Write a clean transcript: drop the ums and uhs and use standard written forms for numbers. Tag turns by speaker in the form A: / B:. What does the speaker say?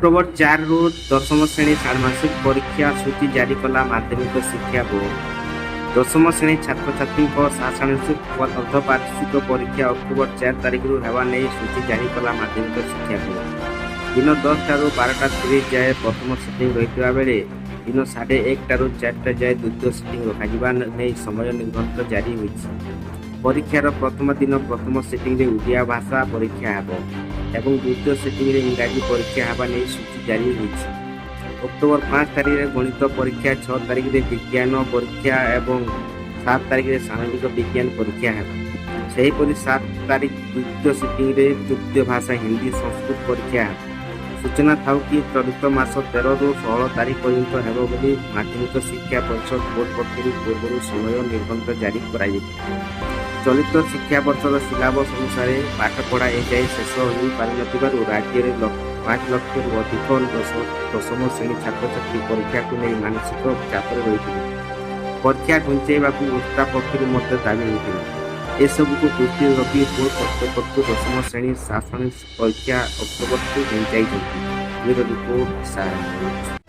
A: October 4ରୁ ଦଶମ ଶ୍ରେଣୀ ଷାଣ୍ମାସିକ ପରୀକ୍ଷା ସୂଚୀ ଜାରି କଲା ମାଧ୍ୟମିକ ଶିକ୍ଷା ବୋର୍ଡ। ଦଶମ ଶ୍ରେଣୀ ଛାତ୍ରଛାତ୍ରୀଙ୍କ ଷାଣ୍ମାସିକ ଅର୍ଦ୍ଧବାର୍ଷିକ ପରୀକ୍ଷା ଅକ୍ଟୋବର 4 ତାରିଖରୁ ହେବା ନେଇ ସୂଚୀ ଜାରି କଲା ମାଧ୍ୟମିକ ଶିକ୍ଷା ବୋର୍ଡ। ଦିନ 10ଟାରୁ 12:30 ଯାଏ ପ୍ରଥମ ସିଟିଂ ରହିଥିବା ବେଳେ ଦିନ 1:30ଟାରୁ 4ଟା ଯାଏ ଦ୍ୱିତୀୟ ସିଟିଂ ରଖାଯିବା ନେଇ ସମୟ ନିର୍ଘଣ୍ଟ ଜାରି ହୋଇଛି। ପରୀକ୍ଷାର ପ୍ରଥମ ଦିନ ପ୍ରଥମ ସିଟିଂରେ ଓଡ଼ିଆ ଭାଷା ପରୀକ୍ଷା ହେବ ଏବଂ ଦ୍ୱିତୀୟ ସିଟିଂରେ ଇଂରାଜୀ ପରୀକ୍ଷା ହେବା ନେଇ ସୂଚୀ ଜାରି ହୋଇଛି। ଅକ୍ଟୋବର 5 ତାରିଖରେ ଗଣିତ ପରୀକ୍ଷା, 6 ତାରିଖରେ ବିଜ୍ଞାନ ପରୀକ୍ଷା ଏବଂ 7 ତାରିଖରେ ସାମାଜିକ ବିଜ୍ଞାନ ପରୀକ୍ଷା ହେବ। ସେହିପରି 7 ତାରିଖ ଦ୍ୱିତୀୟ ସିଟିଂରେ ତୃତୀୟ ଭାଷା ହିନ୍ଦୀ, ସଂସ୍କୃତ ପରୀକ୍ଷା ହେବ। ସୂଚନା ଥାଉ କି, ଚଳିତ ମାସ 13ରୁ 16 ତାରିଖ ପର୍ଯ୍ୟନ୍ତ ହେବ ବୋଲି ମାଧ୍ୟମିକ ଶିକ୍ଷା ପରିଷଦ ବୋର୍ଡ ପକ୍ଷରୁ ପୂର୍ବରୁ ସମୟ ନିର୍ଘଣ୍ଟ ଜାରି କରାଯାଇଥିଲା। ଚଳିତ ଶିକ୍ଷାବର୍ଷର ସିଲାବସ୍ ଅନୁସାରେ ପାଠପଢ଼ା ଏଯାଏ ଶେଷ ହୋଇପାରିନଥିବାରୁ ରାଜ୍ୟରେ 5 ଲକ୍ଷରୁ ଅଧିକ ଦଶମ ଶ୍ରେଣୀ ଛାତ୍ରଛାତ୍ରୀ ପରୀକ୍ଷାକୁ ନେଇ ମାନସିକ ଚାପରେ ରହିଥିଲେ। ପରୀକ୍ଷା ଘୁଞ୍ଚାଇବାକୁ ଓଷ୍ଟା ପକ୍ଷରୁ ମଧ୍ୟ ଦାବି ହୋଇଥିଲା। ଏସବୁକୁ ଦୃଷ୍ଟିରେ ରଖି ବୋର୍ଡ କର୍ତ୍ତୃପକ୍ଷ ଦଶମ ଶ୍ରେଣୀ ଷାଣ୍ମାସିକ ପରୀକ୍ଷା ଅକ୍ଟୋବରକୁ ଘୁଞ୍ଚାଇଛନ୍ତି। ବ୍ୟୁରୋ ରିପୋର୍ଟ, ସାରା ନ୍ୟୁଜ୍।